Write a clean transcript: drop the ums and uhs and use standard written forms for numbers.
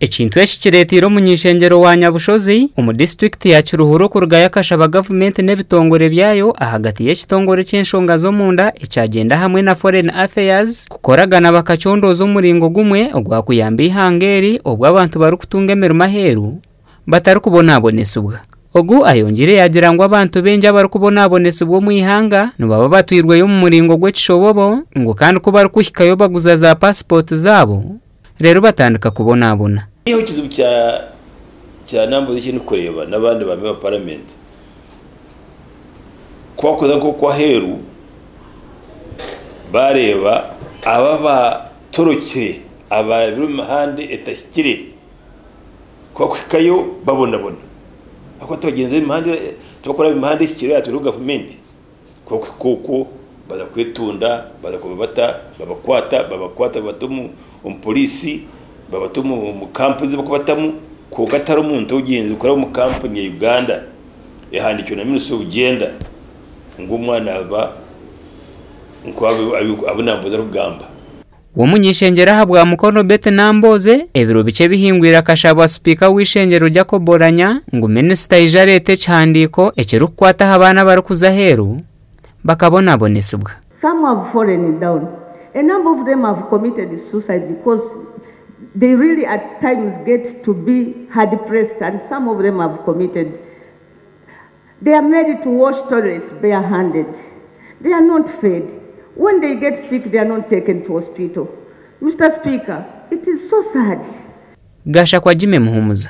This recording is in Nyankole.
Ekintu eki kireeteire omuny'ishengyero wa Nyabushozi omu disiturikiti ya Kiruhura okurugayo akashaba gavumenti n'ebitongore byayo ahagati y'ekitongore ky'enshonga z'omunda ekyagyenda hamwe na Foreign Affairs kukoragana bakacondooza omuringo gumwe ogwakuyamba eihanga eri obwo abantu barikutunga emirimo aheeru batarikubonabonesibwa. Ogu ayongiire yaagira ngu abantu baingi abarikubonabonesibwa omu ihanga nibaba batwirweyo omu muringo gw'ekishobobo ngu kandi ku barikuhikayo baguza za paasipooti zaabo reero batandika kubonabona. Hariho ekizibu kya kya Nambooze eki ndikureeba n'abandi ba memba ba paramenti ku barikuza nk'oku aheeru baareeba aba abatorokire abaabire omu mihanda etahikire ku barikuhikayo babonabona ahakuba tibagyenzire omu mihanda tibakuraba emihanda ehikire eyaatwirwe gavumenti. Ku orikuhika okwo baza kwetunda, baza kubabata, babakwata, babakwata babata omu poriisi, babata omu kampu ezi barikubatamu kwonka tihariho muntu ogyenzire kuraba omu kampuni ya Uganda ehandiikirwe na minisita w'obugyenda ngu omwana aba nku abu Nambooze arikugamba. W'omuny'ishengyero ahabwa Mukono Betty Nambooze ebiro bikye ebihingwire akashaba Sipiika w'eishengyero Jacob Oulanyah ngu minisita aije areete ekihandiiko ekirikukwata aha baana abarikuza aheeru bakabonabonesibwa. Some have fallen down. A number of them have committed suicide because they really at times get to be hard pressed and some of them have committed They are made to wash toilets barehanded. They are not fed. When they get sick, they are not taken to hospital. Mr. Speaker, it is so sad. Gashakwa Jimmy Muhumuza.